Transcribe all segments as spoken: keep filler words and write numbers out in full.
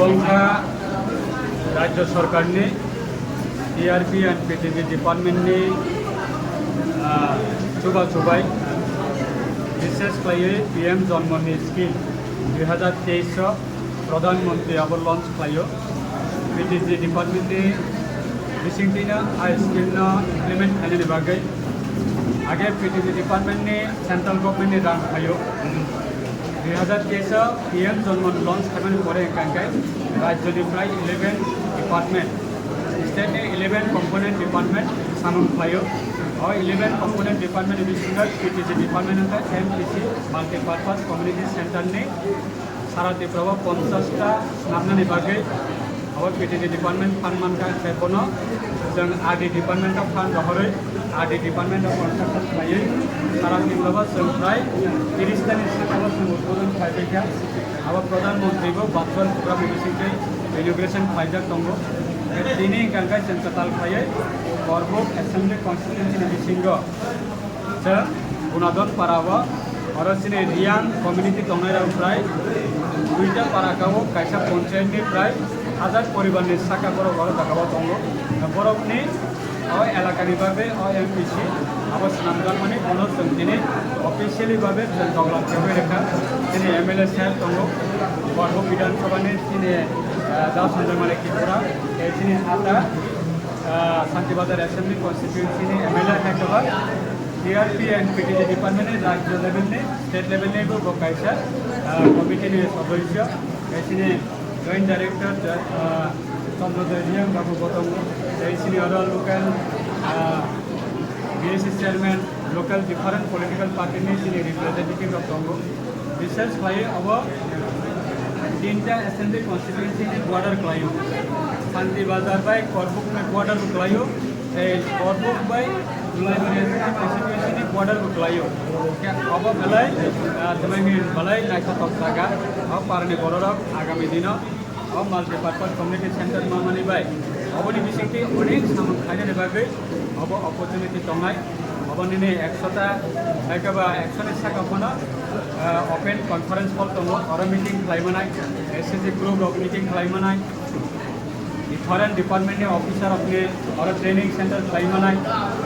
Wngkha Rajya Sorkarni T R P and P T G departmentni, ah, chuba chubai, bishesh khlaiwi P M Janmani scheme dui hazar teis o Pradhan Mantri abo launch khlaio. P T G departmentni bisingtwino a scheme no implement khlainani bagwi age P T G departmentni central governmentni rang phaio. Dui hazar teis o P M Janman launch khaimani pore hwnkha hwnkhe rajyoni prai eleven department, state ni eleven component department samung khlaio. O eleven component department ni bisingo P T G department hwnkha M P C, Multi Purpose Community Center ni sara Tripura o ponchash ta swnamnani bagwi abo P T G department fund mankha, khe bono chwng R D department o fund rohorwi R D department o construction khlaiwi sara Tripura o chwng prai tiris ta ni saka o chwng udbodon khlaibaikha. Abo Pradhan Mantri bo virtual program ni bisingtwi inauguration khlaijak tongo. Tini hwnkha khe chwng kwtal khlaiwi Korbuk Assembly Constituency ni bisingo chwng Gunadon para o, oro chini Reang community tongnai rok prai duita para ka o, kaisa panchayat ni prai hazar poribar ni saka borok oro jaga o tongo. Borok ni o elaka ni bagwi o M P C abo swnamjakmani bono chwng tini officially bagwi chwng tonglam khebai rwkha. Chini M L A sir tongo, Korbuk Bidhan Sabha ni chini, ah, Da Sanjay Malik Tripura, tei chini ata, ah, Santi Bazar Assembly Constituency ni M L A hai khe ba T R P and P T G department ni rajya level ni, state level ni bo, bo kaisa, ah, committee ni sodosyo, tei chini Joint Director, ah, Chandra Joy Reang babu bo tongo, tei chini oro local, ah, B S C chairman, local different political party ni chini representative rok tongo. Bishesh khlaiwi abo tinta assembly constituency ni border khlaio. Santi Bazar bai Korbuk ni border bo khlaio. Tei Korbuk bai Dulaibari constituency ni border bo khlaio. Khe abo belai, ah, tei belai naithothok jaga. O parani bororok agami dino o multi purpose community center manmani bai oboni bisingtwi onek samung khlainani bagwi obo opportunity tongnai. Obo nini ekso ta, ekaba ekso ni saka phano, ah, open conference hall tongo, oro meeting khlai manai, S C G group rok meeting khlai manai, different department ni officer rok ni oro training center khlai manai,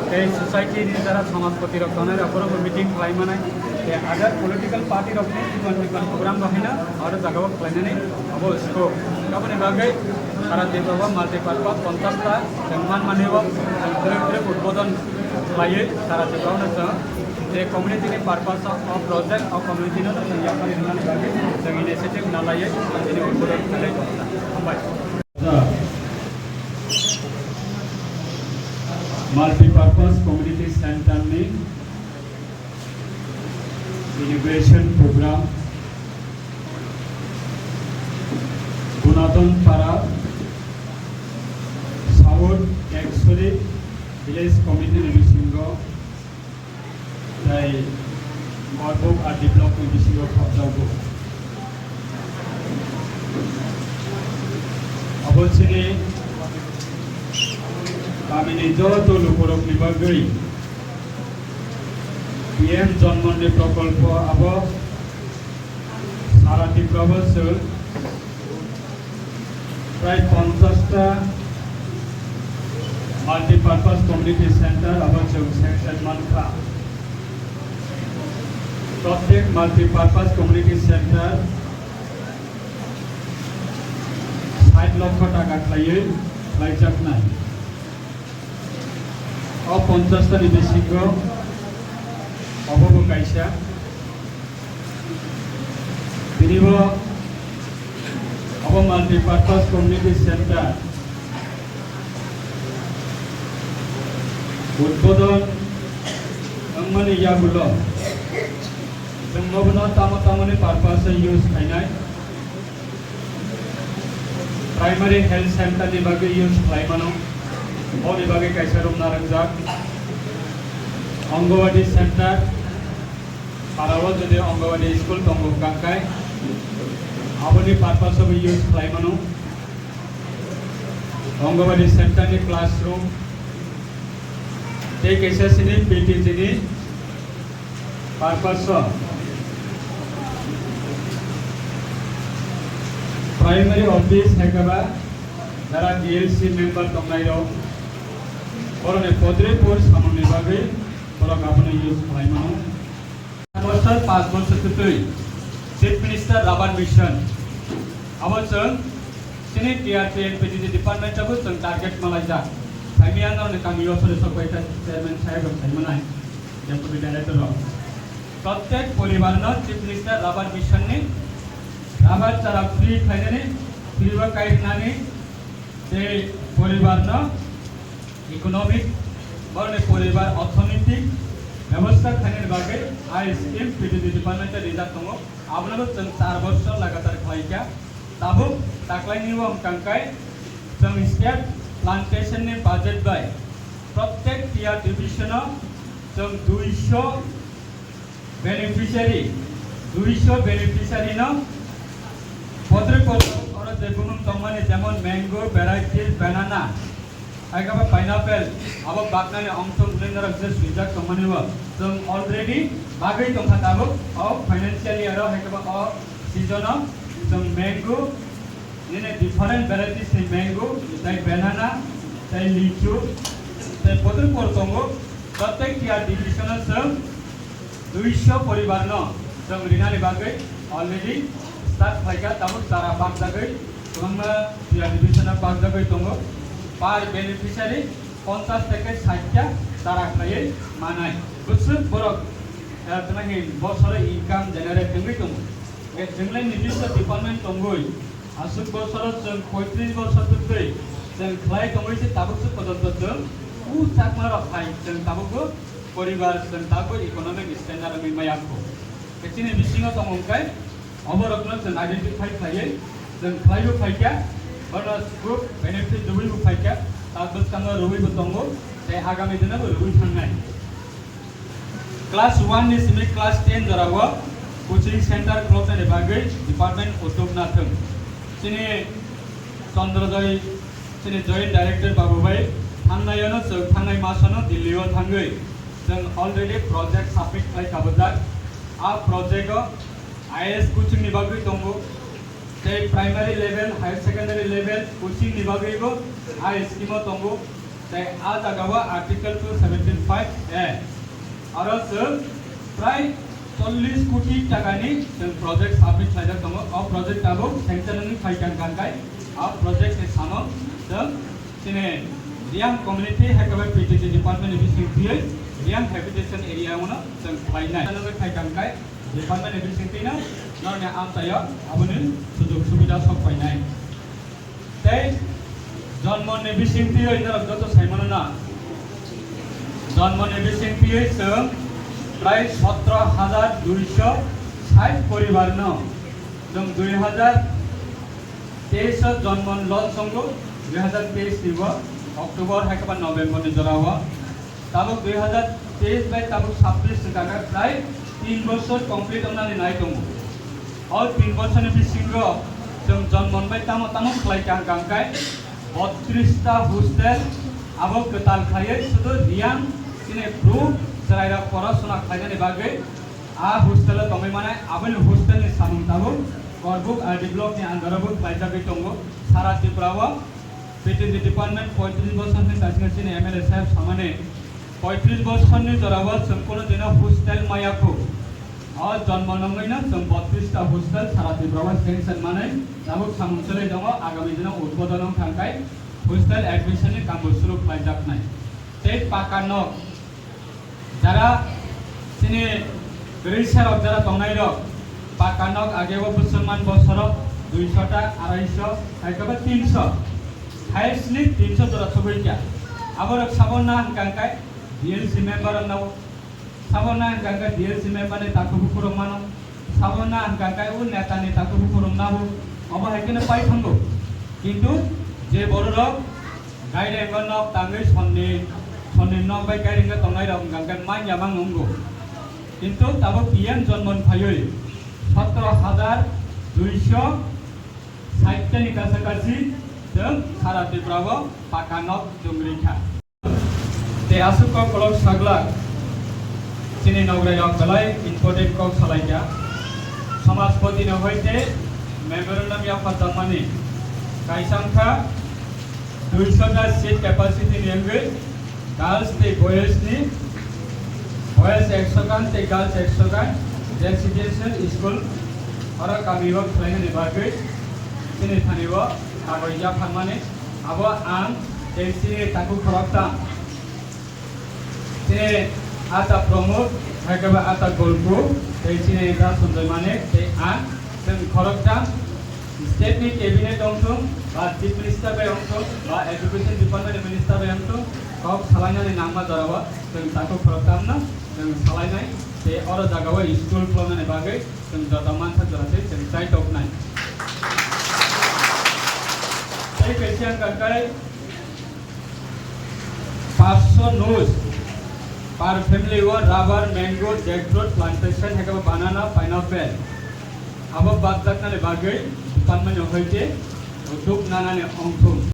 tei society ni jara samajpati rok tongnai rok borok bo meeting khlai manai, tei other political party rok ni different different program rok haino oro jaga o khlainani abo scope. Aboni bagwi sara Tripura o multi purpose ponchash ta chwng manmani o chwng twrwk twrwk udbodon khlaiwi sara Tripura o chwng je community ni purpose o project o community no chwng yaphari rwnani bagwi chwng initiative na laiwi chini udbodon khlai tongkha. Hambai. Multi purpose community center ni inauguration program Gunadon Para South Ekshori Village Committee ni bisingo tei Korbuk R D block ni bisingo khopjago. Abo chini kamini joto lukurokni bagwi P M Janmani prokolpo abo sara Tripura o chwng prai ponchash ta multi purpose community center abo chwng sanction mankha. Prottek multi purpose community center sait lokho taka khlaiwi khlaijaknai. O ponchash ta ni bisingo obo bo kaisa. Bini bo obo multi purpose community center udbodon wngmani yagulo chwng bono tamo tamoni purpose use khainai. Primary health center ni bagwi use khlai mano, boni bagwi kaisa room narwkjak. Anganwadi center, para o jodi Anganwadi school tongo hwnkha khe, aboni purpose o bo use khlai mano. Anganwadi center ni classroom, tei kaisa sini P T G ni purpose o Primary office hai khe ba jara D L C member tongnai rok, borok ni podre por samung ni bagwi borok abono use khlai mano. Bosor, panch bosor kwtwi Chief Minister Rubber Mission abo chwng chini T R T and P T G department abo chwng target malaijak. Phaimya norokni kami o sori sok bai kha chairman saheb rok sai manai, deputy director rok. Prottek poribar no Chief Minister Rubber Mission ni rubber chara free khlainani, free o kai rwnani, tei poribar no economic, borokni poribar orthonoitik bebosta khlainani bagwi a scheme P T G department o rijak tongo. Abono bo chwng char bosor lagatar khlai kha. Tabuk taklaini o wng kang khe chwng state plantation ni budget bai prottek T R division o chwng duiso beneficiary, duiso beneficiary no podre podre oro je bumung tongmani jemon mango, varieties, banana, hai khe ba pineapple, abo baknani ongtong hwnwi norok je swijak tongmani bo chwng already bagwi tongkha tabuk o financial year o hai khe ba o season o chwng mango, nini different varieties ni mango, tei banana, tei lichu, tei podre por tongo. Prottek T R division o chwng duiso poribar no chwng rinani bagwi already start khlaikha, tabuk chara pakjagwi kwbangma T R division o pakjagwi tongo. Per beneficiary ponchash theke sait ta chara khlaiwi manai. Bwswk borok, eh, tini bosoro income generate wngwi tongo. Hwnkhe chwngno nirdisto department tongwi aswk bosoro chwng poitris bosor twtwi chwng khlai tongwi se tabuk se pojonto chwng u chakma rok hai chwng tabukbo poribar chwng tabukbo economic standard wngwi maya kho. Hwnkhe chini bisingo tongmung khe oborokno chwng identify khlaiwi chwng khlaibo phaikha, bono group benefit rwwibo phaikha, ta bwskango rwwibo tongo, tei agami dinobo rwwi thangnai. Class one ni simi class ten jorao coaching center khuloknani bagwi department utuk nathwng. Chini Chandra Joy, chini Joint Director babu bai thangnai ano chwng thangnai masano Delhi o thangwi chwng already project submit khlai kabujak. A project o I A S coaching ni bagwi tongo. Tei primary level, higher secondary level coaching ni bagwi bo a scheme o tongo. Tei a jaga o Article two seventy five A aro chwng prai chollish koti taka ni chwng project submit khlaijak tongo. O project tabuk sanction wngwi phai kang kang kai. O project ni samung chwng chini Reang community hai khe bai P T G department ni bising twiwi Reang habitation area o no chwng khlainai. Phai kang kai. Department ni bisingtwi no norokni amchaio aboni sujug subida sok painai. Tei jonmon ni bisingtwi norok joto sai mano na, jonmon ni bisingtwi chwng prai sotro hajar duiso sait poribar no chwng dui hajar teis o jonmon launch wngo, dui hajar teis ni bo October hai khe ba November ni jora o. Tabuk dui hajar teis bai tabuk sabbish ni jaga prai tin bosor complete wngnani nai tongo. O tin bosor ni bisingo chwng jonmon bai tamo tamo khlai kha hwnkha hwnkhe botris ta hostel abo kwtal khlaiwi sudu Reang chini bru chwrairok porosona khlainani bagwi a hostel o tongwi manai. Aboni hostel ni samung tabuk Korbuk R D block ni under o bo khlaijagwi tongo. Sara Tripura o P T G department poitris bosor ni kaisa chini M L A saheb samani, poitris bosor ni jora o chwng kuno dino hostel maya kho. O jonmo nungwi no chwng botris ta hostel sara Tripura o sanction manwi tabuk samung chwlwi tongo, agami dino udbodon wng thang khe hostel admission ni kambo suru khlaijaknai. Tei paka nok Jara chini kwrwi serok jara tongnai rok, paka nok age o bwswk man bosoro duiso ta, arai so, hai khe ba tin so, highest ni tin so jora sogwi kha. Aborok sabo na hwnkha hwnkhe D L C member rok no, sabo na hwnkha hwnkhe D L C member ni takhuk bukhuk rok mano, sabo na hwnkha hwnkhe o neta ni takhuk bukhuk rok nabo, obo hai kheno pai thango. Kintu je borok rok Gairengo nok tangwi sonni, sonni nok bai gairengo tongnai rok hwnkha hwnkhe manya mang wngo. Kintu tabuk P M jonmon phaiwi sotro hajar duiso sait ta ni kasa kasi chwng sara Tripura o paka nok chwng rikha. Tei aswk kok kolok saglak chini nograi rok belai important kok salaikha. Samajpati no hoite Memorandum yapharjakmani kaisa wngkha duiso ta seat capacity ni wngwi girls tei boys ni, boys ekso gan tei girls ekso gan residential school oro kami o khlainani bagwi chini thani o kagoj yapharmani abo ang tei chini takhuk khoroktham. Chini ata Pramod, hai khe ba ata Golku, tei chini ta Sanjoy Manik, tei ang, chwng khoroktham state ni cabinet wngthung, ba chief minister bai wngthung, ba education department ni minister bai wngthung, kok salainani nangma jorao chwng takhuk khoroktham no chwng salainai, tei oro jagao school khuloknani bagwi chwng joto mansa jora se chwng chai toknai. Tei kaisa wngkha khe Paanch sho nus per family o rubber, mango, jackfruit plantation, hai khe banana, pineapple abo bajjaknani bagwi department ni hoite uddog nanani wngthung.